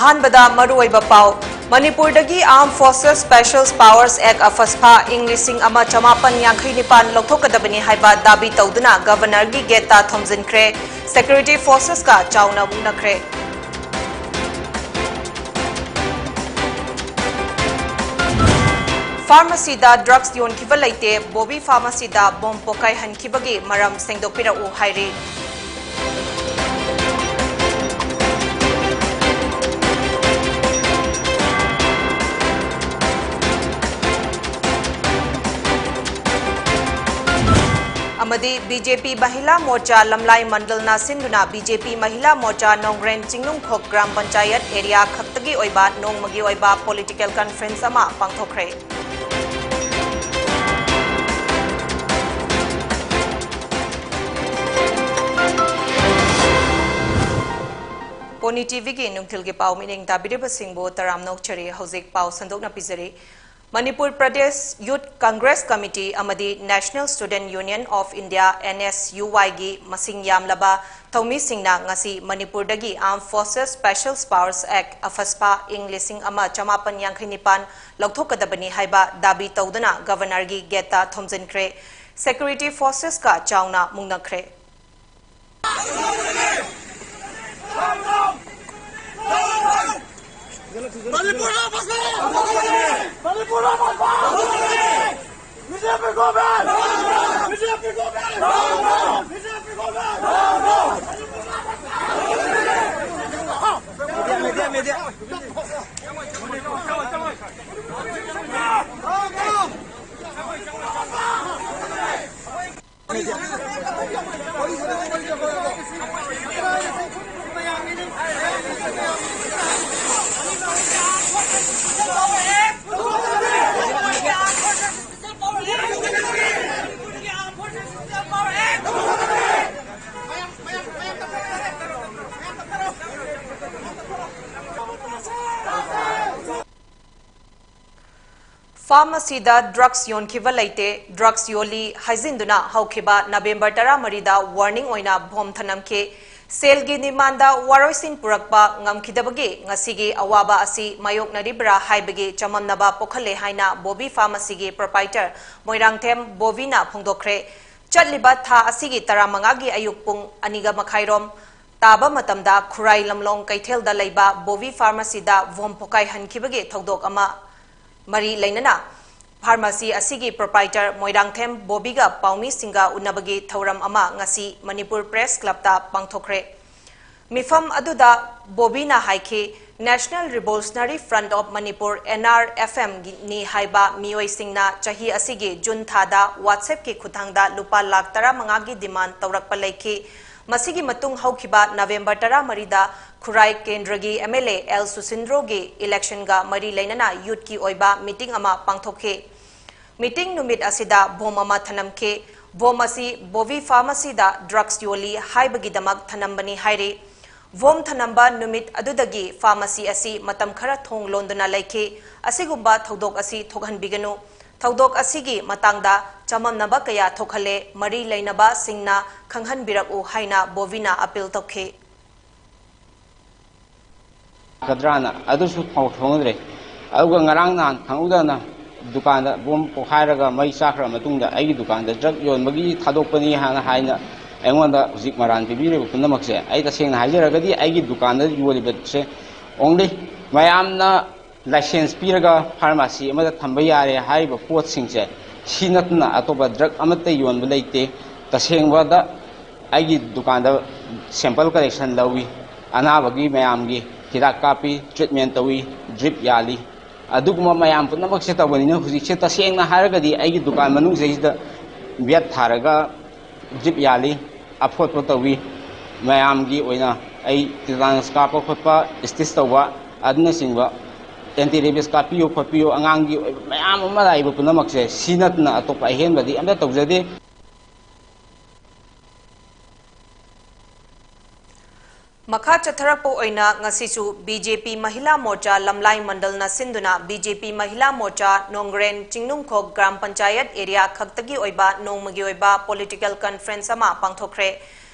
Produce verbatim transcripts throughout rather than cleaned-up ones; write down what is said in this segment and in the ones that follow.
ꯑꯍꯥꯟꯕꯗ ꯃꯔꯨꯑꯣꯏꯕ ꯄꯥꯎ꯫ ꯃꯅꯤꯄꯨꯔꯗꯒꯤ Armed Forces Special Powers Act, ꯑꯐꯁꯄꯥ, ꯏꯪ ꯂꯤꯁꯤꯡ ꯑꯃ ꯆꯃꯥꯄꯟ ꯌꯥꯡꯈꯩ ꯅꯤꯄꯥꯟ ꯂꯧꯊꯣꯛꯀꯗꯕꯅꯤ ꯍꯥꯏꯕ ꯗꯥꯕꯤ ꯇꯧꯗꯨꯅ ꯒꯚꯔꯅꯔꯒꯤ ꯒꯦꯠꯇ ꯊꯣꯝꯖꯤꯟꯈ꯭ꯔꯦ꯫ Security Forcesꯀ ꯆꯥꯎꯅ ꯃꯨꯛꯅꯈ꯭ꯔꯦ꯫ ꯐꯥꯔꯃꯥꯁꯤꯗ ꯗ꯭ꯔꯒꯁ ꯌꯣꯟꯈꯤꯕ ꯂꯩꯇꯦ, ꯕꯣꯕꯤ ꯐꯥꯔꯃꯥꯁꯤꯗ ꯕꯣꯝ ꯄꯣꯈꯥꯏꯍꯟꯈꯤꯕꯒꯤ ꯃꯔꯝ ꯁꯦꯡꯗꯣꯛꯄꯤꯔꯛꯎ ꯍꯥꯏꯔꯤ꯫ ꯑꯃꯗꯤ ꯕꯤ ꯖꯦ ꯄꯤ ꯃꯍꯤꯂꯥ ꯃꯣꯔꯆꯥ ꯂꯝꯂꯥꯏ ꯃꯟꯗꯜꯅ ꯁꯤꯟꯗꯨꯅ ꯕꯤ ꯖꯦ ꯄꯤ ꯃꯍꯤꯂꯥ ꯃꯣꯔꯆꯥ ꯅꯣꯡꯒ꯭ꯔꯦꯟ ꯆꯤꯡꯅꯨꯡꯈꯣꯛ ꯒ꯭ꯔꯥꯝ ꯄꯟꯆꯥꯌꯠ ꯑꯦꯔꯤꯌꯥ ꯈꯛꯇꯒꯤ ꯑꯣꯏꯕ ꯅꯣꯡꯃꯒꯤ ꯑꯣꯏꯕ political conference ꯑꯃ ꯄꯥꯡꯊꯣꯛꯈ꯭ꯔꯦ꯫ ꯄꯣꯅꯤ ꯇꯤ ꯚꯤꯒꯤ ꯅꯨꯡꯊꯤꯜꯒꯤ ꯄꯥꯎ ꯃꯤꯠꯌꯦꯡ ꯇꯥꯕꯤꯔꯤꯕꯁꯤꯡꯕꯨ ꯇꯔꯥꯝꯅ ꯑꯣꯛꯆꯔꯤ꯫ ꯍꯧꯖꯤꯛ ꯄꯥꯎ ꯁꯟꯗꯣꯛꯅ ꯄꯤꯖꯔꯤ꯫ ꯃꯅꯤꯄꯨꯔ ꯄ꯭ꯔꯗꯦꯁ ꯌꯨꯊ ꯀꯪꯒ꯭ꯔꯦꯁ ꯀꯃꯤꯇꯤ ꯑꯃꯗꯤ National Student Union of India, N S U Y ꯒꯤ ꯃꯁꯤꯡ ꯌꯥꯝꯂꯕ ꯊꯧꯃꯤꯁꯤꯡꯅ ꯉꯁꯤ ꯃꯅꯤꯄꯨꯔꯗꯒꯤ Armed Forces Special Powers Act, ꯑꯐꯁꯄꯥ, ꯏꯪ ꯂꯤꯁꯤꯡ ꯑꯃ ꯆꯃꯥꯄꯟ ꯌꯥꯡꯈꯩ ꯅꯤꯄꯥꯟ ꯂꯧꯊꯣꯛꯀꯗꯕꯅꯤ ꯍꯥꯏꯕ ꯗꯥꯕꯤ ꯇꯧꯗꯨꯅ ꯒꯚꯔꯅꯔꯒꯤ ꯒꯦꯠꯇ ꯊꯣꯝꯖꯤꯟꯈ꯭ꯔꯦ꯫ Security Forcesꯀ ꯆꯥꯎꯅ ꯃꯨꯛꯅꯈ꯭ꯔꯦ꯫ ꯃꯅꯤꯄꯨꯔ ꯃꯅꯤꯄꯨꯔ ꯕꯤ ꯖꯦ ꯄꯤ ꯒꯣꯚꯔꯟꯃꯦꯟꯠ! ꯕꯤ ꯖꯦ ꯄꯤ ꯒꯣꯚꯔꯟꯃꯦꯟꯠ! ꯕꯤ ꯖꯦ ꯄꯤ ꯒꯣꯚꯔꯟꯃꯦꯟꯠ! ꯐꯥꯔꯃꯥꯁꯤꯗ ꯗ꯭ꯔꯒꯁ ꯌꯣꯟꯈꯤꯕ ꯂꯩꯇꯦ, ꯗ꯭ꯔꯒꯁ ꯌꯣꯜꯂꯤ ꯍꯥꯏꯖꯤꯟꯗꯨꯅ ꯍꯧꯈꯤꯕ ꯅꯕꯦꯝꯕꯔ ꯇꯔꯥꯃꯔꯤꯗ ꯋꯥꯔꯅꯤꯡ ꯑꯣꯏꯅ ꯕꯣꯝ ꯊꯅꯝꯈꯤ꯫ ꯁꯦꯜꯒꯤ ꯗꯤꯃꯥꯟꯗ ꯋꯥꯔꯣꯏꯁꯤꯟ ꯄꯨꯔꯛꯄ ꯉꯝꯈꯤꯗꯕꯒꯤ ꯉꯁꯤꯒꯤ ꯑꯋꯥꯕ ꯑꯁꯤ ꯃꯥꯌꯣꯛꯅꯔꯤꯕ꯭ꯔꯥ ꯍꯥꯏꯕꯒꯤ ꯆꯃꯝꯅꯕ ꯄꯣꯛꯍꯜꯂꯦ ꯍꯥꯏꯅ ꯕꯣꯕꯤ ꯐꯥꯔꯃꯥꯁꯤꯒꯤ ꯄ꯭ꯔꯣꯄꯥꯏꯇꯔ ꯃꯣꯏꯔꯥꯡꯊꯦꯝ ꯕꯣꯕꯤꯅ ꯐꯣꯡꯗꯣꯛꯈ꯭ꯔꯦ꯫ ꯆꯠꯂꯤꯕ ꯊꯥ ꯑꯁꯤꯒꯤ ꯇꯔꯥꯃꯉꯥꯒꯤ ꯑꯌꯨꯛ ꯄꯨꯡ ꯑꯅꯤꯒ ꯃꯈꯥꯏꯔꯣꯝ ꯇꯥꯕ ꯃꯇꯝꯗ ꯈꯨꯔꯥꯏ ꯂꯝꯂꯣꯡ ꯀꯩꯊꯦꯜꯗ ꯂꯩꯕ ꯕꯣꯕꯤ ꯐꯥꯔꯃꯥꯁꯤꯗ ꯕꯣꯝ ꯄꯣꯈꯥꯏꯍꯟꯈꯤꯕꯒꯤ ꯊꯧꯗꯣꯛ ꯑꯃ ꯃꯔꯤ ꯂꯩꯅꯅ ꯐꯥꯔꯃꯥꯁꯤ ꯑꯁꯤꯒꯤ ꯄ꯭ꯔꯣꯄꯥꯏꯇꯔ ꯃꯣꯏꯔꯥꯡꯊꯦꯝ ꯕꯣꯕꯤꯒ ꯄꯥꯎꯃꯤꯁꯤꯡꯒ ꯎꯅꯕꯒꯤ ꯊꯧꯔꯝ ꯑꯃ ꯉꯁꯤ ꯃꯅꯤꯄꯨꯔ ꯄ꯭ꯔꯦꯁ ꯀ꯭ꯂꯕꯇ ꯄꯥꯡꯊꯣꯛꯈ꯭ꯔꯦ꯫ ꯃꯤꯐꯝ ꯑꯗꯨꯗ ꯕꯣꯕꯤꯅ ꯍꯥꯏꯈꯤ, National Revolutionary Front of Manipur, N R F M ꯅꯤ ꯍꯥꯏꯕ ꯃꯤꯑꯣꯏꯁꯤꯡꯅ ꯆꯍꯤ ꯑꯁꯤꯒꯤ ꯖꯨꯟ ꯊꯥꯗ WhatsApp ꯀꯤ ꯈꯨꯠꯊꯥꯡꯗ ꯂꯨꯄꯥ ꯂꯥꯈ ꯇꯔꯥꯃꯉꯥꯒꯤ ꯗꯤꯃꯥꯟ ꯇꯧꯔꯛꯄ ꯂꯩꯈꯤ꯫ ꯃꯁꯤꯒꯤ ꯃꯇꯨꯡ ꯍꯧꯈꯤꯕ ꯅꯕꯦꯝꯕꯔ ꯇꯔꯥꯃꯔꯤꯗ ꯈꯨꯔꯥꯏ ꯀꯦꯟꯗ꯭ꯔꯒꯤ M L A L ꯁꯨꯁꯤꯟꯗ꯭ꯔꯣꯒꯤ ꯏꯂꯦꯛꯁꯟꯒ ꯃꯔꯤ ꯂꯩꯅꯅ ꯌꯨꯠꯀꯤ ꯑꯣꯏꯕ ꯃꯤꯇꯤꯡ ꯑꯃ ꯄꯥꯡꯊꯣꯛꯈꯤ꯫ ꯃꯤꯇꯤꯡ ꯅꯨꯃꯤꯠ ꯑꯁꯤꯗ ꯕꯣꯝ ꯑꯃ ꯊꯅꯝꯈꯤ꯫ ꯕꯣꯝ ꯑꯁꯤ ꯕꯣꯕꯤ ꯐꯥꯔꯃꯥꯁꯤꯗ ꯗ꯭ꯔꯒꯁ ꯌꯣꯜꯂꯤ ꯍꯥꯏꯕꯒꯤꯗꯃꯛ ꯊꯅꯝꯕꯅꯤ ꯍꯥꯏꯔꯤ꯫ ꯕꯣꯝ ꯊꯅꯝꯕ ꯅꯨꯃꯤꯠ ꯑꯗꯨꯗꯒꯤ ꯐꯥꯔꯃꯥꯁꯤ ꯑꯁꯤ ꯃꯇꯝ ꯈꯔ ꯊꯣꯡ ꯂꯣꯟꯗꯨꯅ ꯂꯩꯈꯤ꯫ ꯑꯁꯤꯒꯨꯝꯕ ꯊꯧꯗꯣꯛ ꯑꯁꯤ ꯊꯣꯛꯍꯟꯕꯤꯒꯅꯨ꯫ ꯊꯧꯗꯣꯛ ꯑꯁꯤꯒꯤ ꯃꯇꯥꯡꯗ ꯆꯃꯝꯅꯕ ꯀꯌꯥ ꯊꯣꯛꯍꯜꯂꯦ꯫ ꯃꯔꯤ ꯂꯩꯅꯕꯁꯤꯡꯅ ꯈꯪꯍꯟꯕꯤꯔꯛꯎ ꯍꯥꯏꯅ ꯕꯣꯕꯤꯅ ꯑꯄꯤꯜ ꯇꯧꯈꯤ꯫ ꯂꯥꯛꯀꯗ꯭ꯔꯥꯅ ꯑꯗꯨꯁꯨ ꯄꯥꯎ ꯐꯪꯍꯧꯗ꯭ꯔꯦ꯫ ꯑꯗꯨꯒ ꯉꯔꯥꯡ ꯅꯍꯥꯟ ꯈꯪꯍꯧꯗꯅ ꯗꯨꯀꯥꯟꯗ ꯕꯣꯝ ꯄꯣꯈꯥꯏꯔꯒ ꯃꯩ ꯆꯥꯈ꯭ꯔ ꯃꯇꯨꯡꯗ ꯑꯩꯒꯤ ꯗꯨꯀꯥꯟꯗ ꯗ꯭ꯔꯒ ꯌꯣꯟꯕꯒꯤ ꯊꯥꯗꯣꯛꯄꯅꯤ ꯍꯥꯏꯅ ꯍꯥꯏꯅ ꯑꯩꯉꯣꯟꯗ ꯍꯧꯖꯤꯛ ꯃꯔꯥꯟ ꯄꯤꯕꯤꯔꯤꯕ ꯄꯨꯝꯅꯃꯛꯁꯦ, ꯑꯩ ꯇꯁꯦꯡꯅ ꯍꯥꯏꯖꯔꯒꯗꯤ ꯑꯩꯒꯤ ꯗꯨꯀꯥꯟꯗ ꯌꯣꯜꯂꯤꯕꯁꯦ only ꯃꯌꯥꯝꯅ ꯂꯥꯏꯁꯦꯟꯁ ꯄꯤꯔꯒ ꯐꯥꯔꯃꯥꯁꯤ ꯑꯃꯗ ꯊꯝꯕ ꯌꯥꯔꯦ ꯍꯥꯏꯔꯤꯕ ꯄꯣꯠꯁꯤꯡꯁꯦ ꯁꯤ ꯅꯠꯇꯅ ꯑꯇꯣꯞꯄ ꯗ꯭ꯔꯒ ꯑꯃꯠꯇ ꯌꯣꯟꯕ ꯂꯩꯇꯦ꯫ ꯇꯁꯦꯡꯕꯗ ꯑꯩꯒꯤ ꯗꯨꯀꯥꯟꯗ sample collection ꯂꯧꯏ, ꯑꯅꯥꯕꯒꯤ ꯃꯌꯥꯝꯒꯤ ꯍꯤꯗꯥꯛ ꯀꯥꯞꯄꯤ, treatment ꯇꯧꯏ, drip ꯌꯥꯜꯂꯤ꯫ ꯑꯗꯨꯒꯨꯝꯕ ꯃꯌꯥꯝ ꯄꯨꯝꯅꯃꯛꯁꯦ ꯇꯧꯕꯅꯤꯅ ꯍꯧꯖꯤꯛꯁꯦ ꯇꯁꯦꯡꯅ ꯍꯥꯏꯔꯒꯗꯤ ꯑꯩꯒꯤ ꯗꯨꯀꯥꯟ ꯃꯅꯨꯡꯁꯤꯗꯩꯁꯤꯗ ꯕꯦꯠ ꯊꯥꯔꯒ drip ꯌꯥꯜꯂꯤ, ꯑꯐꯣꯠꯄ ꯇꯧꯏ, ꯃꯌꯥꯝꯒꯤ ꯑꯣꯏꯅ ꯑꯩ tetanus ꯀꯥꯞꯄ ꯈꯣꯠꯄ, stitch ꯇꯧꯕ ꯑꯗꯨꯅꯆꯤꯡꯕ, anti rabies ꯀꯥꯞꯄꯤꯌꯨ ꯈꯣꯠꯄꯤꯌꯨ, ꯑꯉꯥꯡꯒꯤ ꯑꯣꯏꯕ ꯃꯌꯥꯝ ꯑꯃ ꯂꯥꯛꯏꯕ ꯄꯨꯝꯅꯃꯛꯁꯦ ꯁꯤ ꯅꯠꯇꯅ ꯑꯇꯣꯞꯄ ꯑꯍꯦꯟꯕꯗꯤ ꯑꯝꯇ ꯇꯧꯖꯗꯦ꯫ ꯃꯈꯥ ꯆꯠꯊꯔꯛꯄ ꯑꯣꯏꯅ ꯉꯁꯤꯁꯨ B J P ꯃꯍꯤꯂꯥ ꯃꯣꯔꯆꯥ ꯂꯝꯂꯥꯏ ꯃꯟꯗꯜꯅ ꯁꯤꯟꯗꯨꯅ B J P Mahila Morcha Nongren Chingnungkhok gram panchayat area ꯈꯛꯇꯒꯤ ꯑꯣꯏꯕ ꯅꯣꯡꯃꯒꯤ ꯑꯣꯏꯕ political conference ꯑꯃ ꯄꯥꯡꯊꯣꯛꯈ꯭ꯔꯦ꯫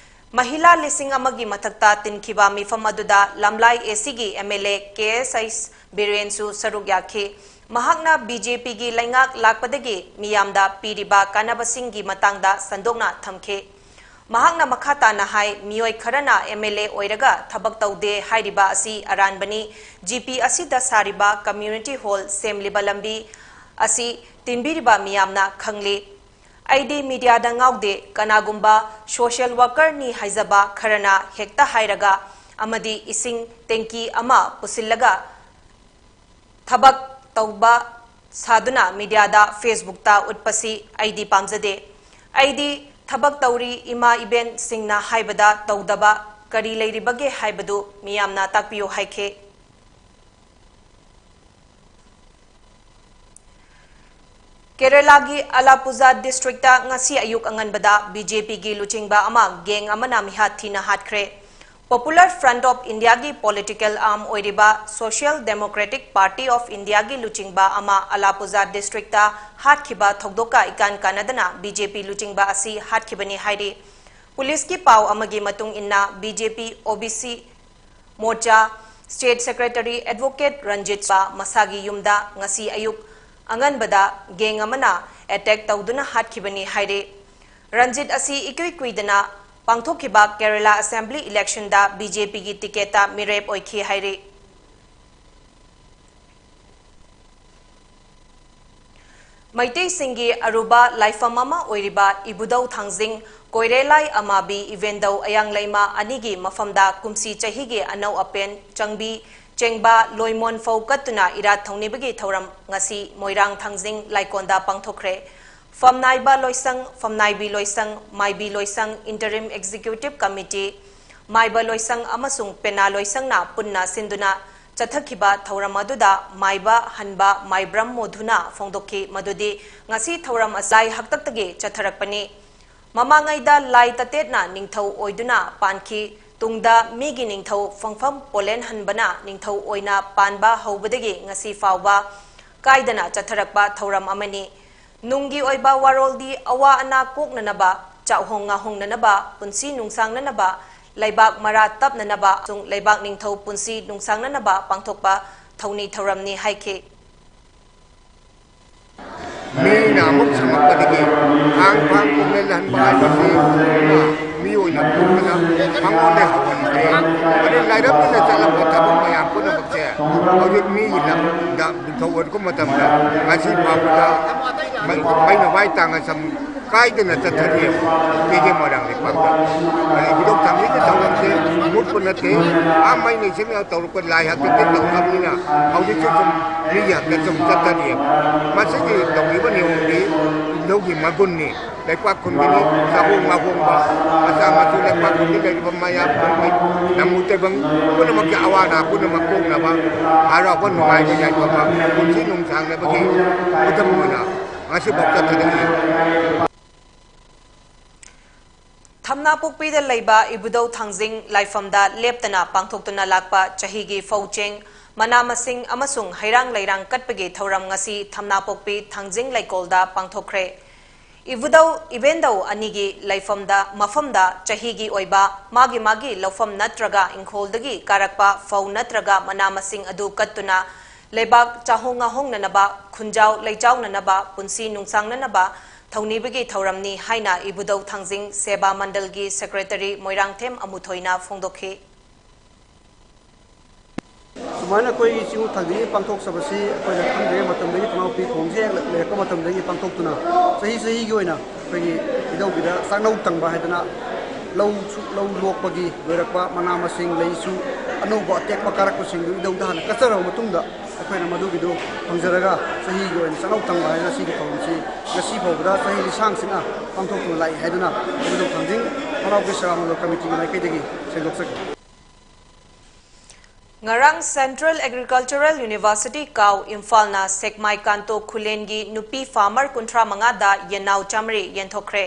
ꯃꯍꯤꯂꯥ ꯂꯤꯁꯤꯡ ꯑꯃꯒꯤ ꯃꯊꯛꯇ ꯇꯤꯟꯈꯤꯕ ꯃꯤꯐꯝ ꯑꯗꯨꯗ ꯂꯝꯂꯥꯏ ꯑꯦꯁꯤꯒꯤ ꯑꯦꯝ ꯑꯦꯜ ꯑꯦ ꯀꯦ ꯑꯦꯁ ꯑꯩꯁ ꯕꯤꯔꯦꯟꯁꯨ ꯁꯔꯨꯛ ꯌꯥꯈꯤ꯫ ꯃꯍꯥꯛꯅ ꯕꯤ ꯖꯦ ꯄꯤꯒꯤ ꯂꯩꯉꯥꯛ ꯂꯥꯛꯄꯗꯒꯤ ꯃꯤꯌꯥꯝꯗ ꯄꯤꯔꯤꯕ ꯀꯥꯟꯅꯕꯁꯤꯡꯒꯤ ꯃꯇꯥꯡꯗ ꯁꯟꯗꯣꯛꯅ ꯊꯝꯈꯤ꯫ ꯃꯍꯥꯛꯅ ꯃꯈꯥ ꯇꯥꯅ ꯍꯥꯏ, ꯃꯤꯑꯣꯏ ꯈꯔꯅ ꯑꯦꯝ ꯑꯦꯜ ꯑꯦ ꯑꯣꯏꯔꯒ ꯊꯕꯛ ꯇꯧꯗꯦ ꯍꯥꯏꯔꯤꯕ ꯑꯁꯤ ꯑꯔꯥꯟꯕꯅꯤ꯫ ꯖꯤ ꯄꯤ ꯑꯁꯤꯗ ꯁꯥꯔꯤꯕ ꯀꯝꯃ꯭ꯌꯨꯅꯤꯇꯤ ꯍꯣꯜ, ꯁꯦꯝꯂꯤꯕ ꯂꯝꯕꯤ ꯑꯁꯤ ꯇꯤꯟꯕꯤꯔꯤꯕ ꯃꯤꯌꯥꯝꯅ ꯈꯪꯂꯤ꯫ ꯑꯩꯗꯤ ꯃꯤꯗꯤꯌꯥꯗ ꯉꯥꯎꯗꯦ꯫ ꯀꯅꯥꯒꯨꯝꯕ ꯁꯣꯁꯤꯌꯦꯜ ꯋꯥꯀꯔꯅꯤ ꯍꯥꯏꯖꯕ ꯈꯔꯅ ꯍꯦꯛꯇ ꯍꯥꯏꯔꯒ ꯑꯃꯗꯤ ꯏꯁꯤꯡ ꯇꯦꯡꯀꯤ ꯑꯃ ꯄꯨꯁꯤꯜꯂꯒ ꯊꯕꯛ ꯇꯧꯕ ꯁꯥꯗꯨꯅ ꯃꯤꯗꯤꯌꯥꯗ, ꯐꯦꯁꯕꯨꯛꯇ ꯎꯠꯄꯁꯤ ꯑꯩꯗꯤ ꯄꯥꯝꯖꯗꯦ꯫ ꯑꯩꯗꯤ ꯊꯕꯛ ꯇꯧꯔꯤ, ꯏꯃꯥ ꯏꯕꯦꯟꯁꯤꯡꯅ ꯍꯥꯏꯕꯗ ꯇꯧꯗꯕ ꯀꯔꯤ ꯂꯩꯔꯤꯕꯒꯦ ꯍꯥꯏꯕꯗꯨ ꯃꯤꯌꯥꯝꯅ ꯇꯥꯛꯄꯤꯌꯨ ꯍꯥꯏꯈꯤ꯫ ꯀꯦꯔꯦꯂꯥꯒꯤ ꯑꯂꯥꯄꯨꯖꯥ ꯗꯤꯁꯇ꯭ꯔꯤꯛꯇ ꯉꯁꯤ ꯑꯌꯨꯛ ꯑꯉꯟꯕꯗ ꯕꯤ ꯖꯦ ꯄꯤꯒꯤ ꯂꯨꯆꯤꯡꯕ ꯑꯃ ꯒꯦꯡ ꯑꯃꯅ ꯃꯤꯍꯥꯠ ꯊꯤꯅ ꯍꯥꯠꯈ꯭ꯔꯦ꯫ Popular Front of Indiaꯒꯤ ꯄꯣꯂꯤꯇꯤꯀꯦꯜ ꯑꯥꯔꯝ ꯑꯣꯏꯔꯤꯕ Social Democratic Party of Indiaꯒꯤ ꯂꯨꯆꯤꯡꯕ ꯑꯃ ꯑꯂꯥꯄꯨꯖꯥ ꯗꯤꯁꯇ꯭ꯔꯤꯛꯇ ꯍꯥꯠꯈꯤꯕ ꯊꯧꯗꯣꯛꯀ ꯏꯀꯥꯟ ꯀꯥꯟꯅꯗꯅ ꯕꯤ ꯖꯦ ꯄꯤ ꯂꯨꯆꯤꯡꯕ ꯑꯁꯤ ꯍꯥꯠꯈꯤꯕꯅꯤ ꯍꯥꯏꯔꯤ꯫ ꯄꯨꯂꯤꯁꯀꯤ ꯄꯥꯎ ꯑꯃꯒꯤ ꯃꯇꯨꯡ ꯏꯟꯅ, ꯕꯤ ꯖꯦ ꯄꯤ O B C Morcha state secretary advocate Ranjit Sah ꯃꯁꯥꯒꯤ ꯌꯨꯝꯗ ꯉꯁꯤ ꯑꯌꯨꯛ ꯑꯉꯟꯕꯗ ꯒꯦꯡ ꯑꯃꯅ ꯑꯦꯇꯦꯛ ꯇꯧꯗꯨꯅ ꯍꯥꯠꯈꯤꯕꯅꯤ ꯍꯥꯏꯔꯤ꯫ ꯔꯟꯖꯤꯠ ꯑꯁꯤ ꯏꯀꯨꯏ ꯀꯨꯏꯗꯅ ꯄꯥꯡꯊꯣꯛꯈꯤꯕ ꯀꯦꯔꯂꯥ ꯑꯦꯁꯦꯝꯕ꯭ꯂꯤ ꯏꯂꯦꯛꯁꯟꯗ ꯕꯤ ꯖꯦ ꯄꯤꯒꯤ ꯇꯤꯀꯦꯠꯇ ꯃꯤꯔꯦꯞ ꯑꯣꯏꯈꯤ ꯍꯥꯏꯔꯤ꯫ ꯃꯩꯇꯩꯁꯤꯡꯒꯤ ꯑꯔꯨꯕ ꯂꯥꯏꯐꯝ ꯑꯃ ꯑꯣꯏꯔꯤꯕ ꯏꯕꯨꯙꯧ ꯊꯥꯡꯖꯤꯡ ꯀꯣꯏꯔꯦꯂꯥꯏ ꯑꯃꯥꯕꯤ ꯏꯕꯦꯟꯗꯧ ꯑꯌꯥꯡꯂꯩꯃ ꯑꯅꯤꯒꯤ ꯃꯐꯝꯗ ꯀꯨꯝꯁꯤ ꯆꯍꯤꯒꯤ ꯑꯅꯧ ꯑꯄꯦꯟ ꯆꯪꯕꯤ ꯆꯦꯡꯕ ꯂꯣꯏꯃꯣꯟ ꯐꯧ ꯀꯠꯇꯨꯅ ꯏꯔꯥꯠ ꯊꯧꯅꯤꯕꯒꯤ ꯊꯧꯔꯝ ꯉꯁꯤ ꯃꯣꯏꯔꯥꯡ ꯊꯥꯡꯖꯤꯡ ꯂꯥꯏꯀꯣꯟꯗ ꯄꯥꯡꯊꯣꯛꯈ꯭ꯔꯦ꯫ ꯐꯝꯅꯥꯏꯕ ꯂꯣꯏꯁꯪ, ꯐꯝꯅꯥꯏꯕꯤ ꯂꯣꯏꯁꯪ, ꯃꯥꯏꯕꯤ ꯂꯣꯏꯁꯪ, Interim Executive Committee, ꯃꯥꯏꯕ ꯂꯣꯏꯁꯪ ꯑꯃꯁꯨꯡ ꯄꯦꯅꯥ ꯂꯣꯏꯁꯪꯅ ꯄꯨꯟꯅ ꯁꯤꯟꯗꯨꯅ ꯆꯠꯊꯈꯤꯕ ꯊꯧꯔꯝ ꯑꯗꯨꯗ ꯃꯥꯏꯕ ꯍꯟꯕ ꯃꯥꯏꯕ꯭ꯔꯝ ꯃꯣꯙꯨꯅ ꯐꯣꯡꯗꯣꯛꯈꯤ ꯃꯗꯨꯗꯤ ꯉꯁꯤ ꯊꯧꯔꯝ ꯑꯁꯤ ꯂꯥꯏ ꯍꯥꯛꯇꯛꯇꯒꯤ ꯆꯠꯊꯔꯛꯄꯅꯤ꯫ ꯃꯃꯥꯡꯉꯩꯗ ꯂꯥꯏ ꯇꯇꯦꯠꯅ ꯅꯤꯡꯊꯧ ꯑꯣꯏꯗꯨꯅ ꯄꯥꯟꯈꯤ꯫ ꯇꯨꯡꯗ ꯃꯤꯒꯤ ꯅꯤꯡꯊꯧ ꯐꯪꯐꯝ ꯄꯣꯂꯦꯟ ꯍꯟꯕꯅ ꯅꯤꯡꯊꯧ ꯑꯣꯏꯅ ꯄꯥꯟꯕ ꯍꯧꯕꯗꯒꯤ ꯉꯁꯤ ꯐꯥꯎꯕ ꯀꯥꯏꯗꯅ ꯆꯠꯊꯔꯛꯄ ꯊꯧꯔꯝ ꯑꯃꯅꯤ꯫ ꯅꯨꯡꯒꯤ ꯑꯣꯏꯕ ꯋꯥꯔꯣꯜꯗꯤ ꯑꯋꯥ ꯑꯅꯥ ꯀꯣꯛꯅꯅꯕ ꯆꯥꯛꯍꯣꯡ ꯉꯥꯍꯣꯡꯅꯅꯕ, ꯄꯨꯟꯁꯤ ꯅꯨꯡꯁꯥꯡꯅꯅꯕ, ꯂꯩꯕꯥꯛ ꯃꯔꯥ ꯇꯞꯅꯅꯕ ꯑꯃꯁꯨꯡ ꯂꯩꯕꯥꯛ ꯅꯤꯡꯊꯧ ꯄꯨꯟꯁꯤ ꯅꯨꯡꯁꯥꯡꯅꯅꯕ ꯄꯥꯡꯊꯣꯛꯄ ꯊꯧꯅꯤ ꯊꯧꯔꯝꯅꯤ ꯍꯥꯏꯈꯤ꯫ ꯃꯤꯅ ꯑꯃꯨꯛ ꯁꯪꯉꯛꯄꯗꯒꯤ ꯊꯥꯡ ꯐꯥꯡ ꯀꯣꯡꯂꯦꯟ ꯍꯟꯕ ꯍꯥꯏꯕꯁꯤ ꯃꯤ ꯑꯣꯏꯅ ꯄꯣꯛꯄꯗ ꯃꯉꯣꯟꯗ ꯍꯧꯍꯟꯈ꯭ꯔꯦ꯫ ꯑꯗꯨ ꯂꯥꯏꯔꯕꯅ ꯆꯠꯂꯝꯕ ꯊꯕꯛ ꯃꯌꯥꯝ ꯄꯨꯝꯅꯃꯛꯁꯦ ꯍꯧꯖꯤꯛ ꯃꯤꯒꯤ ꯂꯝꯗ ꯅꯤꯡꯊꯧ ꯑꯣꯏꯔꯛꯄ ꯃꯇꯝꯗ ꯉꯁꯤ ꯐꯥꯎꯕꯗ ꯃꯩ-, ꯃꯩꯅ ꯋꯥꯏ ꯇꯥꯡꯅ ꯁꯝ ꯀꯥꯏꯗꯅ ꯆꯠꯊꯔꯤ꯫ ꯀꯦꯒꯦ ꯃꯣꯏꯔꯥꯡ ꯂꯩꯄꯥꯛꯇ ꯏꯕꯨꯙꯧ ꯊꯥꯡꯖꯒꯤ ꯊꯧꯔꯝꯁꯦ ꯃꯨꯠꯄ ꯅꯠꯇꯦ꯫ ꯑꯥ ꯃꯩ ꯂꯩꯁꯤꯅ ꯇꯧꯔꯛꯄ ꯂꯥꯏ ꯍꯥꯛꯇꯛꯇ ꯇꯧꯅꯕꯅꯤꯅ ꯍꯧꯖꯤꯛꯁꯨ ꯁꯨꯝ ꯃꯤꯒꯤ ꯍꯥꯛꯇꯛꯇ ꯁꯨꯝ ꯆꯠꯊꯔꯤ꯫ ꯃꯁꯤꯒꯤ ꯇꯧꯔꯤꯕ ꯅꯤꯌꯣꯝꯗꯤ ꯏꯕꯨꯙꯧꯒꯤ ꯃꯒꯨꯟꯅꯤ꯫ ꯂꯩꯄꯥꯛ ꯈꯨꯟꯒꯤꯅꯤ꯫ ꯆꯥꯍꯣꯡ ꯉꯥꯍꯣꯡꯕ ꯃꯆꯥ ꯃꯁꯨ ꯂꯩꯄꯥꯛ ꯈꯨꯟꯒꯤ ꯂꯩꯔꯤꯕ ꯃꯌꯥꯝ ꯈꯨꯟꯒꯤ ꯅꯝꯃꯨ ꯇꯩꯕꯪ ꯄꯨꯝꯅꯃꯛꯀꯤ ꯑꯋꯥ ꯑꯅꯥ ꯄꯨꯝꯅꯃꯛ ꯀꯣꯛꯅꯕ ꯍꯔꯥꯎꯕ ꯅꯨꯡꯉꯥꯏꯕ ꯌꯥꯏꯐꯕ ꯄꯨꯟꯁꯤ ꯅꯨꯡꯁꯥꯡꯅꯕꯒꯤ ꯈꯨꯗꯝ ꯑꯣꯏꯅ ꯉꯁꯤꯐꯥꯎ ꯆꯠꯊꯔꯛꯏ꯫ ꯊꯝꯅꯥꯄꯣꯛꯄꯤꯗ ꯂꯩꯕ ꯏꯕꯨꯙꯧ ꯊꯥꯡꯖꯤꯡ ꯂꯥꯏꯐꯝꯗ ꯂꯦꯞꯇꯅ ꯄꯥꯡꯊꯣꯛꯇꯨꯅ ꯂꯥꯛꯄ ꯆꯍꯤꯒꯤ ꯐꯧ ꯆꯦꯡ, ꯃꯅꯥ ꯃꯁꯤꯡ ꯑꯃꯁꯨꯡ ꯍꯩꯔꯥꯡ ꯂꯩꯔꯥꯡ ꯀꯠꯄꯒꯤ ꯊꯧꯔꯝ ꯉꯁꯤ ꯊꯝꯅꯥꯄꯣꯛꯄꯤ ꯊꯥꯡꯖꯤꯡ ꯂꯩꯀꯣꯜꯗ ꯄꯥꯡꯊꯣꯛꯈ꯭ꯔꯦ꯫ ꯏꯕꯨꯙꯧ ꯏꯕꯦꯟꯙꯧ ꯑꯅꯤꯒꯤ ꯂꯩꯐꯝꯗ, ꯃꯐꯝꯗ ꯆꯍꯤꯒꯤ ꯑꯣꯏꯕ ꯃꯥꯒꯤ ꯃꯥꯒꯤ ꯂꯧꯐꯝ ꯅꯠꯇ꯭ꯔꯒ ꯏꯪꯈꯣꯜꯗꯒꯤ ꯀꯥꯔꯛꯄ ꯐꯧ ꯅꯠꯇ꯭ꯔꯒ ꯃꯅꯥ ꯃꯁꯤꯡ ꯑꯗꯨ ꯀꯠꯇꯨꯅ ꯂꯩꯕꯥꯛ ꯆꯥꯍꯣꯡ ꯉꯥꯍꯣꯡꯅꯅꯕ, ꯈꯨꯟꯖꯥꯎ ꯂꯩꯆꯥꯎꯅꯅꯕ, ꯄꯨꯟꯁꯤ ꯅꯨꯡꯁꯥꯡꯅꯅꯕ ꯊꯧꯅꯤꯕꯒꯤ ꯊꯧꯔꯝꯅꯤ ꯍꯥꯏꯅ ꯏꯕꯨꯙꯧ ꯊꯥꯡꯖꯤꯡ ꯁꯦꯕꯥ ꯃꯟꯗꯜꯒꯤ ꯁꯦꯀ꯭ꯔꯦꯇꯔꯤ ꯃꯣꯏꯔꯥꯡꯊꯦꯝ ꯑꯃꯨꯊꯣꯏꯅ ꯐꯣꯡꯗꯣꯛꯈꯤ꯫ ꯁꯨꯃꯥꯏꯅ ꯑꯩꯈꯣꯏꯒꯤ ꯆꯤꯡꯉꯨ ꯊꯥꯡꯖꯤꯡꯒꯤ ꯄꯥꯡꯊꯣꯛꯆꯕꯁꯤ ꯑꯩꯈꯣꯏꯅ ꯈꯪꯗ꯭ꯔꯤꯉꯩ ꯃꯇꯝꯗꯒꯤ ꯊꯣꯡꯅꯥꯎꯄꯤ ꯈꯣꯡꯁꯦ ꯍꯦꯛ ꯂꯩꯔꯛꯄ ꯃꯇꯝꯗꯒꯤ ꯄꯥꯡꯊꯣꯛꯇꯨꯅ ꯆꯍꯤ ꯆꯍꯤꯒꯤ ꯑꯣꯏꯅ ꯑꯩꯈꯣꯏꯒꯤ ꯏꯙꯧꯒꯤꯗ ꯆꯥꯛꯅꯧ ꯇꯪꯕ ꯍꯥꯏꯗꯅ ꯂꯧꯁꯨ, ꯂꯧ ꯂꯣꯛꯄꯒꯤ ꯂꯣꯏꯔꯛꯄ ꯃꯅꯥ ꯃꯁꯤꯡ ꯂꯩꯁꯨ ꯑꯅꯧꯕ ꯑꯇꯦꯛꯄ ꯀꯥꯔꯛꯄꯁꯤꯡꯗꯨ ꯏꯙꯧꯗ ꯍꯥꯟꯅ ꯀꯠꯆꯔꯕ ꯃꯇꯨꯡꯗ ꯑꯩꯈꯣꯏꯅ ꯃꯗꯨꯒꯤꯗꯨ ꯐꯪꯖꯔꯒ ꯆꯍꯤꯒꯤ ꯑꯣꯏꯅ ꯆꯥꯛꯅꯧ ꯇꯪꯕ ꯍꯥꯏꯅ ꯁꯤꯒꯤ ꯊꯧꯔꯝꯁꯤ ꯉꯁꯤ ꯐꯥꯎꯕꯗ ꯆꯍꯤ ꯂꯤꯁꯥꯡ ꯁꯤꯠꯅ ꯄꯥꯡꯊꯣꯛꯇꯨꯅ ꯂꯥꯛꯏ ꯍꯥꯏꯗꯨꯅ ꯏꯕꯨꯙꯧ ꯊꯥꯡꯖꯤꯡ ꯊꯣꯡꯅꯥꯎꯄꯤ ꯁꯦꯕꯥ ꯃꯟꯗꯜ ꯀꯃꯤꯇꯤꯒꯤ ꯃꯥꯏꯀꯩꯗꯒꯤ ꯁꯦꯡꯗꯣꯛꯆꯒꯦ꯫ ꯉꯔꯥꯡ Central Agricultural University ꯀꯥꯎ ꯏꯝꯐꯥꯜꯅ ꯁꯦꯛꯃꯥꯏ ꯀꯥꯟꯇꯣ ꯈꯨꯂꯦꯟꯒꯤ ꯅꯨꯄꯤ ꯐꯥꯔꯃꯔ ꯀꯨꯟꯊ꯭ꯔꯥ ꯃꯉꯥꯗ ꯌꯦꯟꯅꯥꯎ ꯆꯥꯃꯔꯤ ꯌꯦꯟꯊꯣꯛꯈ꯭ꯔꯦ꯫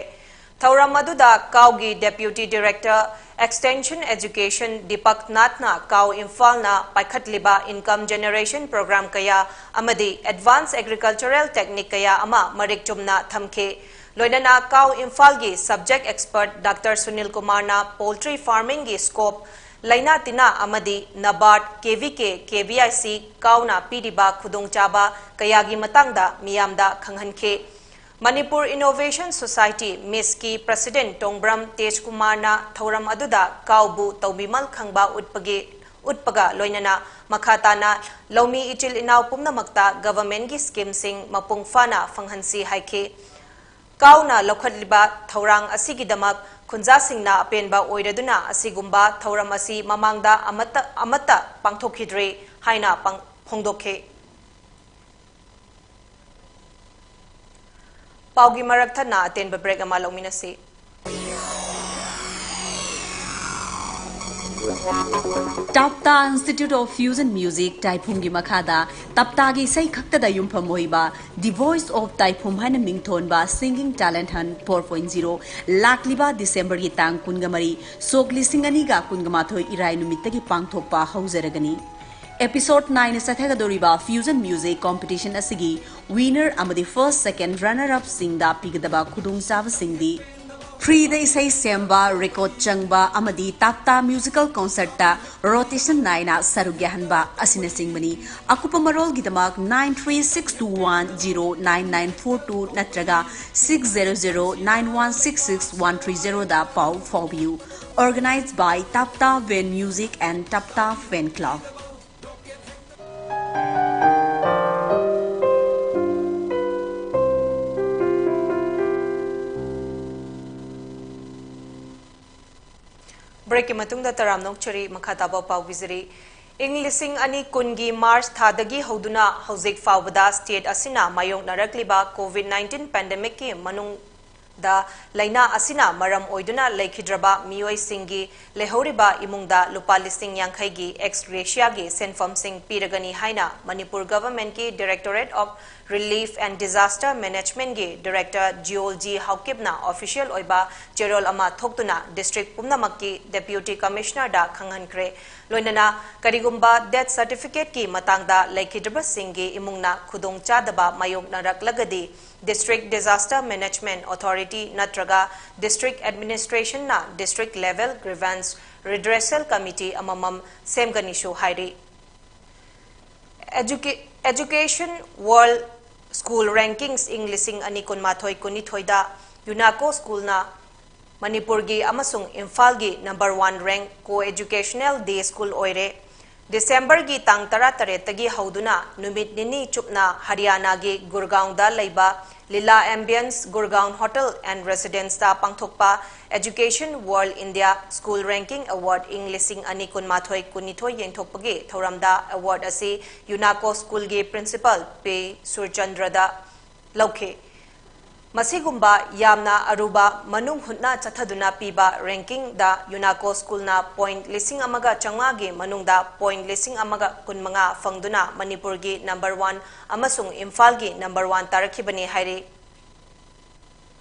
ꯊꯧꯔꯝ ꯑꯗꯨꯗ ꯀꯥꯎꯒꯤ Deputy Director Extension Education Deepak ꯅꯥꯊꯅ ꯀꯥꯎ ꯏꯝꯐꯥꯜꯅ ꯄꯥꯏꯈꯠꯂꯤꯕ income generation program ꯀꯌꯥ ꯑꯃꯗꯤ advance agricultural technique ꯀꯌꯥ ꯑꯃ ꯃꯔꯤꯛ ꯆꯨꯝꯅ ꯊꯝꯈꯤ꯫ ꯂꯣꯏꯅꯅ ꯀꯥꯎ ꯏꯝꯐꯥꯜꯒꯤ subject expert Doctor ꯁꯨꯅꯤꯜ ꯀꯨꯃꯥꯔꯅ poultry farmingꯒꯤ scope, ꯂꯩꯅꯥ ꯇꯤꯟꯅꯥ ꯑꯃꯗꯤ NABARD, K V K, K V I C ꯀꯥꯎꯅ ꯄꯤꯔꯤꯕ ꯈꯨꯗꯣꯡꯆꯥꯕ ꯀꯌꯥꯒꯤ ꯃꯇꯥꯡꯗ ꯃꯤꯌꯥꯝꯗ ꯈꯪꯍꯟꯈꯤ꯫ ꯃꯅꯤꯄꯨꯔ Innovation Society, ꯃꯤꯁꯀꯤ president ꯇꯣꯡꯕ꯭ꯔꯝ ꯇꯦꯖꯀꯨꯃꯥꯔꯅ ꯊꯧꯔꯝ ꯑꯗꯨꯗ ꯀꯥꯎꯕꯨ ꯇꯧꯕꯤꯃꯜ ꯈꯪꯕ ꯎꯠꯄꯒꯤ, ꯎꯠꯄꯒ ꯂꯣꯏꯅꯅ ꯃꯈꯥ ꯇꯥꯅ ꯂꯧꯃꯤ ꯏꯆꯤꯜ ꯏꯅꯥꯎ ꯄꯨꯝꯅꯃꯛꯇ governmentꯀꯤ schemeꯁꯤꯡ ꯃꯄꯨꯡ ꯐꯥꯅ ꯐꯪꯍꯟꯁꯤ ꯍꯥꯏꯈꯤ꯫ ꯀꯥꯎꯅ ꯂꯧꯈꯠꯂꯤꯕ ꯊꯧꯔꯥꯡ ꯑꯁꯤꯒꯤꯗꯃꯛ ꯈꯨꯟꯖꯥꯁꯤꯡꯅ ꯑꯄꯦꯟꯕ ꯑꯣꯏꯔꯗꯨꯅ ꯑꯁꯤꯒꯨꯝꯕ ꯊꯧꯔꯝ ꯑꯁꯤ ꯃꯃꯥꯡꯗ ꯑꯃꯠꯇ, ꯑꯃꯠꯇ ꯄꯥꯡꯊꯣꯛꯈꯤꯗ꯭ꯔꯤ ꯍꯥꯏꯅ ꯄꯥꯡ-, ꯐꯣꯡꯗꯣꯛꯈꯤ꯫ ꯄꯥꯎꯒꯤ ꯃꯔꯛ ꯊꯠꯅ ꯑꯇꯦꯟꯕ break ꯑꯃ ꯂꯧꯃꯤꯟꯅꯁꯤ꯫ ꯇꯥꯞꯇꯥ Institute of Fusion Music ꯇꯥꯏꯐꯨꯝꯒꯤ ꯃꯈꯥꯗ ꯇꯥꯞꯇꯥꯒꯤ ꯏꯁꯩ ꯈꯛꯇꯗ ꯌꯨꯝꯐꯝ ꯑꯣꯏꯕ The Voice of ꯇꯥꯏꯐꯨꯝ ꯍꯥꯏꯅ ꯃꯤꯡꯊꯣꯟꯕ Singing Talent Hunt four point zero ꯂꯥꯛꯂꯤꯕ ꯗꯤꯁꯦꯝꯕꯔꯒꯤ ꯇꯥꯡ ꯀꯨꯟꯒ ꯃꯔꯤ, ꯁꯣꯛ ꯂꯤꯁꯤꯡ ꯑꯅꯤꯒ ꯀꯨꯟꯒ ꯃꯥꯊꯣꯏ ꯏꯔꯥꯏ ꯅꯨꯃꯤꯠꯇꯒꯤ ꯄꯥꯡꯊꯣꯛꯄ ꯍꯧꯖꯔꯒꯅꯤ꯫ Episode nine ꯆꯠꯊꯒꯗꯧꯔꯤꯕ Fusion Music Competition ꯑꯁꯤꯒꯤ winner ꯑꯃꯗꯤ first, second, runner up ꯁꯤꯡꯗ ꯄꯤꯒꯗꯕ ꯈꯨꯗꯣꯡꯆꯥꯕꯁꯤꯡꯗꯤ: Free ꯗ ꯏꯁꯩ ꯁꯦꯝꯕ, record ꯆꯪꯕ ꯑꯃꯗꯤ ꯇꯥꯞꯇꯥ musical concert ꯇ rotation ꯅꯥꯏꯅ ꯁꯔꯨꯛ ꯌꯥꯍꯟꯕ ꯑꯁꯤꯅꯆꯤꯡꯕꯅꯤ꯫ ꯑꯀꯨꯞꯄ ꯃꯔꯣꯜꯒꯤꯗꯃꯛ nine three six two one zero nine nine four two ꯅꯠꯇ꯭ꯔꯒ six zero zero nine one six six one three zero ꯗ ꯄꯥꯎ ꯐꯥꯎꯕꯤꯌꯨ꯫ Organized by Tapta Van Music and Tapta Fan Club. Break ꯀꯤ ꯃꯇꯨꯡꯗ ꯇꯔꯥꯝꯅ ꯑꯣꯛꯆꯔꯤ, ꯃꯈꯥ ꯇꯥꯕ ꯄꯥꯎ ꯄꯤꯖꯔꯤ꯫ ꯏꯪ ꯂꯤꯁꯤꯡ ꯑꯅꯤ ꯀꯨꯟꯒꯤ March ꯊꯥꯗꯒꯤ ꯍꯧꯗꯨꯅ ꯍꯧꯖꯤꯛ ꯐꯥꯎꯕꯗ state ꯑꯁꯤꯅ ꯃꯥꯌꯣꯛꯅꯔꯛꯂꯤꯕ COVID nineteen pandemic ꯀꯤ ꯃꯅꯨꯡ ꯗ ꯂꯩꯅꯥ ꯑꯁꯤꯅ ꯃꯔꯝ ꯑꯣꯏꯗꯨꯅ ꯂꯩꯈꯤꯗ꯭ꯔꯕ ꯃꯤꯑꯣꯏꯁꯤꯡꯒꯤ ꯂꯩꯍꯧꯔꯤꯕ ꯏꯃꯨꯡꯗ ꯂꯨꯄꯥ ꯂꯤꯁꯤꯡ ꯌꯥꯡꯈꯩꯒꯤ ex gratia ꯒꯤ ꯁꯦꯟꯐꯝꯁꯤꯡ ꯄꯤꯔꯒꯅꯤ ꯍꯥꯏꯅ ꯃꯅꯤꯄꯨꯔ government ꯀꯤ Directorate of Relief and Disaster Management ꯀꯤ director ꯖꯤꯑꯣꯜ ꯖꯤ ꯍꯥꯎꯀꯤꯞꯅ official ꯑꯣꯏꯕ ꯆꯦꯔꯣꯜ ꯑꯃ ꯊꯣꯛꯇꯨꯅ district ꯄꯨꯝꯅꯃꯛꯀꯤ deputy commissioner ꯗ ꯈꯪꯍꯟꯈ꯭ꯔꯦ꯫ ꯂꯣꯏꯅꯅ ꯀꯔꯤꯒꯨꯝꯕ death certificate ꯀꯤ ꯃꯇꯥꯡꯗ ꯂꯩꯈꯤꯗ꯭ꯔꯕꯁꯤꯡꯒꯤ ꯏꯃꯨꯡꯅ ꯈꯨꯗꯣꯡꯆꯥꯗꯕ ꯃꯥꯌꯣꯛꯅꯔꯛꯂꯒꯗꯤ, District Disaster Management Authority ꯅꯠꯇ꯭ꯔꯒ District Administrationꯅ District Level Grievance Redressal Committee ꯑꯃꯃꯝ ꯁꯦꯝꯒꯅꯤꯁꯨ ꯍꯥꯏꯔꯤ꯫ Educa- Education World School Rankings ꯏꯪ ꯂꯤꯁꯤꯡ ꯑꯅꯤ ꯀꯨꯟꯃꯥꯊꯣꯏ ꯀꯨꯟꯅꯤꯊꯣꯏꯗ ꯌꯨꯅꯥꯀꯣ ꯁ꯭ꯀꯨꯜꯅ ꯃꯅꯤꯄꯨꯔꯒꯤ ꯑꯃꯁꯨꯡ ꯏꯝꯐꯥꯜꯒꯤ number one rank co-educational day school ꯑꯣꯏꯔꯦ꯫ ꯗꯤꯁꯦꯝꯕꯔꯒꯤ ꯇꯥꯡ ꯇꯔꯥꯇꯔꯦꯠꯇꯒꯤ ꯍꯧꯗꯨꯅ ꯅꯨꯃꯤꯠ ꯅꯤꯅꯤ ꯆꯨꯞꯅ ꯍꯔꯤꯌꯥꯅꯥꯒꯤ ꯒꯨꯔꯒꯥꯎꯟꯗ ꯂꯩꯕ ꯂꯤꯂꯥ ꯑꯦꯝꯕꯤꯌꯟꯁ ꯒꯨꯔꯒꯥꯎꯟ ꯍꯣꯇꯦꯜ ꯑꯦꯟ ꯔꯦꯁꯤꯗꯦꯟꯁꯇ ꯄꯥꯡꯊꯣꯛꯄ Education World India School Ranking Award ꯏꯪ ꯂꯤꯁꯤꯡ ꯑꯅꯤ ꯀꯨꯟꯃꯥꯊꯣꯏ ꯀꯨꯟꯅꯤꯊꯣꯏ ꯌꯦꯟꯊꯣꯛꯄꯒꯤ ꯊꯧꯔꯝꯗ award ꯑꯁꯤ ꯌꯨꯅꯥꯀꯣ ꯁ꯭ꯀꯨꯜꯒꯤ principal ꯄꯤ ꯁꯨꯔꯆꯟꯗ꯭ꯔꯗ ꯂꯧꯈꯤ꯫ ꯃꯁꯤꯒꯨꯝꯕ ꯌꯥꯝꯅ ꯑꯔꯨꯕ ꯃꯅꯨꯡ ꯍꯨꯠꯅ ꯆꯠꯊꯗꯨꯅ ꯄꯤꯕ rankingꯗ ꯌꯨꯅꯥꯀꯣ ꯁ꯭ꯀꯨꯜꯅ point ꯂꯤꯁꯤꯡ ꯑꯃꯒ ꯆꯥꯝꯃꯉꯥꯒꯤ ꯃꯅꯨꯡꯗ point ꯂꯤꯁꯤꯡ ꯑꯃꯒ ꯀꯨꯟꯃꯉꯥ ꯐꯪꯗꯨꯅ ꯃꯅꯤꯄꯨꯔꯒꯤ number one ꯑꯃꯁꯨꯡ ꯏꯝꯐꯥꯜꯒꯤ number one ꯇꯥꯔꯛꯈꯤꯕꯅꯤ ꯍꯥꯏꯔꯤ꯫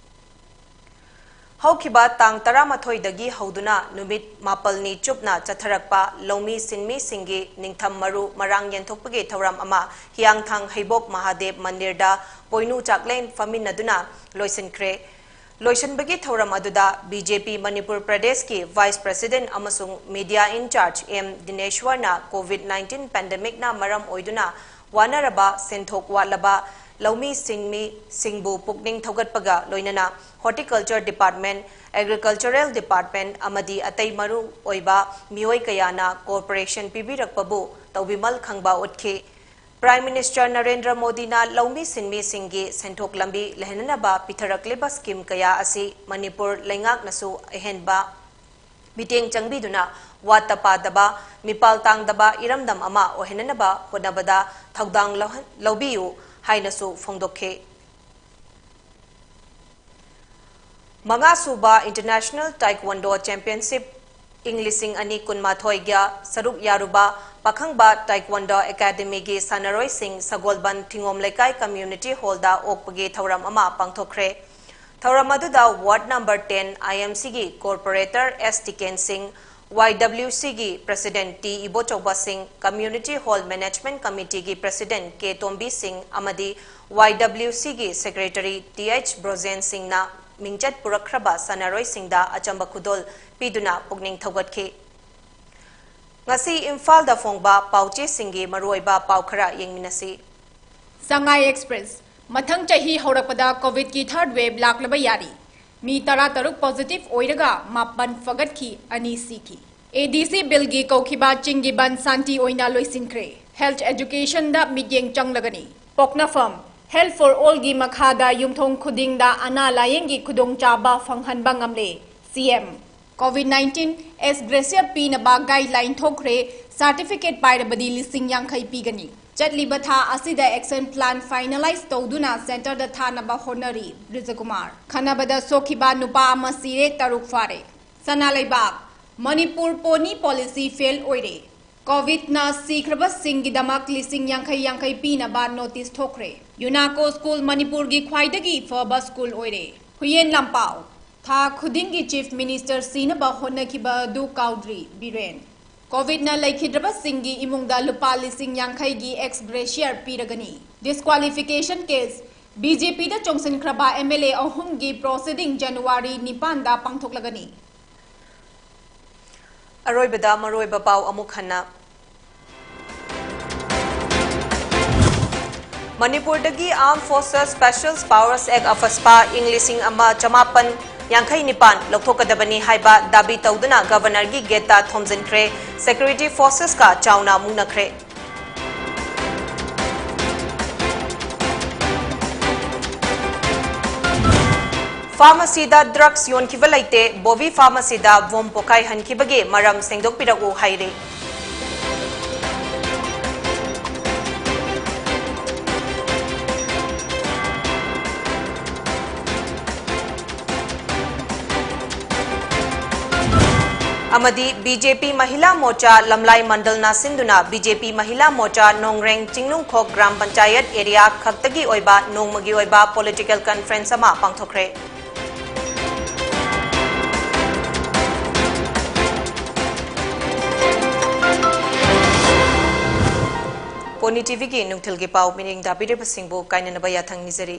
ꯍꯧꯈꯤꯕ ꯇꯥꯡ ꯇꯔꯥꯃꯥꯊꯣꯏꯗꯒꯤ ꯍꯧꯗꯨꯅ ꯅꯨꯃꯤꯠ ꯃꯥꯄꯜꯅꯤ ꯆꯨꯞꯅ ꯆꯠꯊꯔꯛꯄ ꯂꯧꯃꯤ ꯁꯤꯟꯃꯤꯁꯤꯡꯒꯤ ꯅꯤꯡꯊꯝ ꯃꯔꯨ ꯃꯔꯥꯡ ꯌꯦꯟꯊꯣꯛꯄꯒꯤ ꯊꯧꯔꯝ ꯑꯃ ꯍꯤꯌꯥꯡꯊꯥꯡ ꯍꯩꯕꯣꯛ ꯃꯍꯥꯗꯦꯕ ꯃꯟꯗꯤꯔꯗ ꯄꯣꯏꯅꯨ ꯆꯥꯛꯂꯦꯟ ꯐꯝꯃꯤꯟꯅꯗꯨꯅ ꯂꯣꯏꯁꯤꯟꯈ꯭ꯔꯦ꯫ ꯂꯣꯏꯁꯤꯟꯕꯒꯤ ꯊꯧꯔꯝ ꯑꯗꯨꯗ ꯕꯤ ꯖꯦ ꯄꯤ ꯃꯅꯤꯄꯨꯔ ꯄ꯭ꯔꯗꯦꯁꯀꯤ vice president ꯑꯃꯁꯨꯡ media in charge ꯑꯦꯝ ꯗꯤꯅꯦꯁ꯭ꯋꯔꯅ COVID nineteen pandemicꯅ ꯃꯔꯝ ꯑꯣꯏꯗꯨꯅ ꯋꯥꯅꯔꯕ, ꯁꯦꯟꯊꯣꯛ ꯋꯥꯠꯂꯕ ꯂꯧꯃꯤ ꯁꯤꯟꯃꯤꯁꯤꯡꯕꯨ ꯄꯨꯛꯅꯤꯡ ꯊꯧꯒꯠꯄꯒ ꯂꯣꯏꯅꯅ Horticulture Department, Agricultural Department ꯑꯃꯗꯤ ꯑꯇꯩ ꯃꯔꯨ ꯑꯣꯏꯕ ꯃꯤꯑꯣꯏ ꯀꯌꯥꯅ cooperation ꯄꯤꯕꯤꯔꯛꯄꯕꯨ ꯇꯧꯕꯤꯃꯜ ꯈꯪꯕ ꯎꯠꯈꯤ꯫ Prime Minister ꯅꯔꯦꯟꯗ꯭ꯔ ꯃꯣꯗꯤꯅ ꯂꯧꯃꯤ ꯁꯤꯟꯃꯤꯁꯤꯡꯒꯤ ꯁꯦꯟꯊꯣꯛ ꯂꯝꯕꯤ ꯂꯩꯍꯟꯅꯅꯕ ꯄꯤꯊꯔꯛꯂꯤꯕ scheme ꯀꯌꯥ ꯑꯁꯤ ꯃꯅꯤꯄꯨꯔ ꯂꯩꯉꯥꯛꯅꯁꯨ ꯑꯍꯦꯟꯕ ꯃꯤꯠꯌꯦꯡ ꯆꯪꯕꯤꯗꯨꯅ ꯋꯥꯠꯇ ꯄꯥꯗꯕ, ꯃꯤꯄꯥꯜ ꯇꯥꯡꯗꯕ ꯏꯔꯝꯗꯝ ꯑꯃ ꯑꯣꯏꯍꯟꯅꯅꯕ ꯍꯣꯠꯅꯕꯗ ꯊꯧꯗꯥꯡ ꯂꯧꯍꯟ-, ꯂꯧꯕꯤꯌꯨ ꯍꯥꯏꯅꯁꯨ ꯐꯣꯡꯗꯣꯛꯈꯤ꯫ ꯃꯉꯥꯁꯨꯕ International Taekwondo Championship ꯏꯪ ꯂꯤꯁꯤꯡ ꯑꯅꯤ ꯀꯨꯟꯃꯥꯊꯣꯏꯒ ꯁꯔꯨꯛ ꯌꯥꯔꯨꯕ ꯄꯥꯈꯪꯕ Taekwondo Academyꯒꯤ ꯁꯥꯟꯅꯔꯣꯏꯁꯤꯡ ꯁꯒꯣꯜꯕꯟ ꯊꯤꯉꯣꯝ ꯂꯩꯀꯥꯏ Community Hallꯗ ꯑꯣꯛꯄꯒꯤ ꯊꯧꯔꯝ ꯑꯃ ꯄꯥꯡꯊꯣꯛꯈ꯭ꯔꯦ꯫ ꯊꯧꯔꯝ ꯑꯗꯨꯗ Ward number ten I M Cꯒꯤ Corporator ꯑꯦꯁ ꯇꯤꯀꯦꯟ ꯁꯤꯡ, ꯋꯥꯏ ꯗꯕ꯭ꯂꯤꯎ ꯁꯤꯒꯤ ꯄ꯭ꯔꯦꯁꯤꯗꯦꯟꯠ ꯇꯤ ꯏꯕꯣꯆꯧꯕ ꯁꯤꯡ, ꯀꯝꯃ꯭ꯌꯨꯅꯤꯇꯤ ꯍꯣꯜ ꯃꯦꯅꯦꯖꯃꯦꯟꯠ ꯀꯃꯤꯇꯤꯒꯤ ꯄ꯭ꯔꯦꯁꯤꯗꯦꯟꯠ ꯀꯦ ꯇꯣꯝꯕꯤ ꯁꯤꯡ ꯑꯃꯗꯤ ꯋꯥꯏ ꯗꯕ꯭ꯂꯤꯎ ꯁꯤꯒꯤ ꯁꯦꯀ꯭ꯔꯦꯇꯔꯤ ꯇꯤ ꯑꯩꯆ ꯕ꯭ꯔꯣꯖꯦꯟ ꯁꯤꯡꯅ ꯃꯤꯡꯆꯠ ꯄꯨꯔꯛꯈ꯭ꯔꯕ ꯁꯥꯟꯅꯔꯣꯏꯁꯤꯡꯗ ꯑꯆꯝꯕ ꯈꯨꯗꯣꯜ ꯄꯤꯗꯨꯅ ꯄꯨꯛꯅꯤꯡ ꯊꯧꯒꯠꯈꯤ꯫ ꯉꯁꯤ ꯏꯝꯐꯥꯜꯗ ꯐꯣꯡꯕ ꯄꯥꯎꯆꯦꯁꯤꯡꯒꯤ ꯃꯔꯨꯑꯣꯏꯕ ꯄꯥꯎ ꯈꯔ ꯌꯦꯡꯃꯤꯟꯅꯁꯤ꯫ ꯁꯉꯥꯏ ꯑꯦꯛꯁꯄ꯭ꯔꯦꯁ, ꯃꯊꯪ ꯆꯍꯤ ꯍꯧꯔꯛꯄꯗ ꯀꯣꯚꯤꯗꯀꯤ ꯊꯥꯔꯗ ꯋꯦꯚ ꯂꯥꯛꯂꯕ ꯌꯥꯔꯤ꯫ ꯃꯤ ꯇꯔꯥ ꯇꯔꯨꯛ ꯄꯣꯖꯤꯇꯤꯚ ꯑꯣꯏꯔꯒ ꯃꯥꯄꯟ ꯐꯒꯠꯈꯤ, ꯑꯅꯤ ꯁꯤꯈꯤ꯫ ꯑꯦ ꯗꯤ ꯁꯤ ꯕꯤꯜꯒꯤ ꯀꯧꯈꯤꯕ ꯆꯤꯡꯒꯤ ꯕꯟ ꯁꯥꯟꯇꯤ ꯑꯣꯏꯅ ꯂꯣꯏꯁꯤꯟꯈ꯭ꯔꯦ꯫ ꯍꯦꯜꯊ ꯑꯦꯖꯨꯀꯦꯁꯟꯗ ꯃꯤꯠꯌꯦꯡ ꯆꯪꯂꯒꯅꯤ꯫ ꯄꯣꯛꯅꯐꯝ, ꯍꯦꯜꯊ ꯐꯣꯔ ꯑꯣꯜꯒꯤ ꯃꯈꯥꯗ ꯌꯨꯝꯊꯣꯡ ꯈꯨꯗꯤꯡꯗ ꯑꯅꯥ ꯂꯥꯌꯦꯡꯒꯤ ꯈꯨꯗꯣꯡꯆꯥꯕ ꯐꯪꯍꯟꯕ ꯉꯝꯂꯦ, ꯁꯤ ꯑꯦꯝ꯫ ꯀꯣꯚꯤꯗ ꯅꯥꯏꯟꯇꯤꯟ ꯑꯦꯁ ꯒ꯭ꯔꯦꯁꯤꯌꯥ ꯄꯤꯅꯕ ꯒꯥꯏꯗꯂꯥꯏꯟ ꯊꯣꯛꯈ꯭ꯔꯦ, ꯁꯥꯔꯇꯤꯐꯤꯀꯦꯠ ꯄꯥꯏꯔꯕꯗꯤ ꯂꯤꯁꯤꯡ ꯌꯥꯡꯈꯩ ꯄꯤꯒꯅꯤ꯫ ꯆꯠꯂꯤꯕ ꯊꯥ ꯑꯁꯤꯗ ꯑꯦꯛꯁꯟ ꯄ꯭ꯂꯥꯟ ꯐꯥꯏꯅꯦꯂꯥꯏꯖ ꯇꯧꯗꯨꯅ ꯁꯦꯟꯇꯔꯗ ꯊꯥꯅꯕ ꯍꯣꯠꯅꯔꯤ ꯕ꯭ꯔꯤꯖꯀꯨꯃꯥꯔ꯫ ꯈꯠꯅꯕꯗ ꯁꯣꯛꯈꯤꯕ ꯅꯨꯄꯥ ꯑꯃ ꯁꯤꯔꯦ, ꯇꯔꯨꯛ ꯐꯥꯔꯦ꯫ ꯁꯅꯥ ꯂꯩꯕꯥꯛ, ꯃꯅꯤꯄꯨꯔ ꯄꯣꯅꯤ ꯄꯣꯂꯤꯁꯤ ꯐꯦꯜ ꯑꯣꯏꯔꯦ꯫ ꯀꯣꯚꯤꯗꯅ ꯁꯤꯈ꯭ꯔꯕꯁꯤꯡꯒꯤꯗꯃꯛ ꯂꯤꯁꯤꯡ ꯌꯥꯡꯈꯩ ꯌꯥꯡꯈꯩ ꯄꯤꯅꯕ ꯅꯣꯇꯤꯁ ꯊꯣꯛꯈ꯭ꯔꯦ꯫ ꯌꯨꯅꯥꯀꯣ ꯁ꯭ꯀꯨꯜ ꯃꯅꯤꯄꯨꯔꯒꯤ ꯈ꯭ꯋꯥꯏꯗꯒꯤ ꯐꯕ ꯁ꯭ꯀꯨꯜ ꯑꯣꯏꯔꯦ꯫ ꯍꯨꯏꯌꯦꯟ ꯂꯥꯟꯄꯥꯎ, ꯊꯥ ꯈꯨꯗꯤꯡꯒꯤ ꯆꯤꯐ ꯃꯤꯅꯤꯁꯇꯔ ꯁꯤꯅꯕ ꯍꯣꯠꯅꯈꯤꯕ ꯑꯗꯨ ꯀꯥꯎꯗ꯭ꯔꯤ ꯕꯤꯔꯦꯟ꯫ ꯀꯣꯚꯤꯗꯅ ꯂꯩꯈꯤꯗ꯭ꯔꯕꯁꯤꯡꯒꯤ ꯏꯃꯨꯡꯗ ꯂꯨꯄꯥ ꯂꯤꯁꯤꯡ ꯌꯥꯡꯈꯩꯒꯤ ꯑꯦꯛꯁ ꯒ꯭ꯔꯦꯁꯤꯌꯥ ꯄꯤꯔꯒꯅꯤ꯫ ꯗꯤꯁꯀ꯭ꯋꯥꯂꯤꯐꯤꯀꯦꯁꯟ ꯀꯦꯁ, ꯕꯤ ꯖꯦ ꯄꯤꯗ ꯆꯣꯡꯁꯤꯟꯈ꯭ꯔꯕ ꯑꯦꯝ ꯑꯦꯜ ꯑꯦ ꯑꯍꯨꯝꯒꯤ ꯄ꯭ꯔꯣꯁꯤꯗꯤꯡ ꯖꯅꯋꯥꯔꯤ ꯅꯤꯄꯥꯟꯗ ꯄꯥꯡꯊꯣꯛꯂꯒꯅꯤ꯫ ꯑꯔꯣꯏꯕꯗ ꯃꯔꯨꯑꯣꯏꯕ ꯄꯥꯎ ꯑꯃꯨꯛ ꯍꯟꯅ꯫ ꯃꯅꯤꯄꯨꯔꯗꯒꯤ Armed Forces Special Powers Act, ꯑꯐꯁꯄꯥ, ꯏꯪ ꯂꯤꯁꯤꯡ ꯑꯃ ꯆꯃꯥꯄꯟ ꯌꯥꯡꯈꯩ ꯅꯤꯄꯥꯟ ꯂꯧꯊꯣꯛꯀꯗꯕꯅꯤ ꯍꯥꯏꯕ ꯗꯥꯕꯤ ꯇꯧꯗꯨꯅ ꯒꯕꯔꯅꯔꯒꯤ ꯒꯦꯠꯇ ꯊꯣꯝꯖꯤꯟꯈ꯭ꯔꯦ꯫ ꯁꯦꯀ꯭ꯌꯨꯔꯤꯇꯤ ꯐꯣꯔꯁꯦꯁꯀ ꯆꯥꯎꯅ ꯃꯨꯛꯅꯈ꯭ꯔꯦ꯫ ꯐꯥꯔꯃꯥꯁꯤꯗ ꯗ꯭ꯔꯒꯁ ꯌꯣꯟꯈꯤꯕ ꯂꯩꯇꯦ, ꯕꯣꯕꯤ ꯐꯥꯔꯃꯥꯁꯤꯗ ꯕꯣꯝ ꯄꯣꯈꯥꯏꯍꯟꯈꯤꯕꯒꯤ ꯃꯔꯝ ꯁꯦꯡꯗꯣꯛꯄꯤꯔꯛꯎ ꯍꯥꯏꯔꯤ꯫ ꯑꯃꯗꯤ ꯕꯤ ꯖꯦ ꯄꯤ ꯃꯍꯤꯂꯥ ꯃꯣꯔꯆꯥ ꯂꯝꯂꯥꯏ ꯃꯟꯗꯜꯅ ꯁꯤꯟꯗꯨꯅ ꯕꯤ ꯖꯦ ꯄꯤ ꯃꯍꯤꯂꯥ ꯃꯣꯔꯆꯥ ꯅꯣꯡꯔꯦꯡ ꯆꯤꯡꯅꯨꯡꯈꯣꯛ ꯒ꯭ꯔꯥꯝ ꯄꯟꯆꯥꯌꯠ ꯑꯦꯔꯤꯌꯥ ꯈꯛꯇꯒꯤ ꯑꯣꯏꯕ ꯅꯣꯡꯃꯒꯤ ꯑꯣꯏꯕ ꯄꯣꯂꯤꯇꯤꯀꯦꯜ ꯀꯟꯐ꯭ꯔꯦꯟꯁ ꯑꯃ ꯄꯥꯡꯊꯣꯛꯈ꯭ꯔꯦ꯫ ꯄꯣꯅꯤ ꯇꯤꯚꯤꯒꯤ ꯅꯨꯡꯊꯤꯜꯒꯤ ꯄꯥꯎ ꯃꯤꯠꯌꯦꯡ ꯇꯥꯕꯤꯔꯤꯕꯁꯤꯡꯕꯨ ꯀꯥꯏꯅꯅꯕ ꯌꯥꯊꯪ ꯅꯤꯖꯔꯤ꯫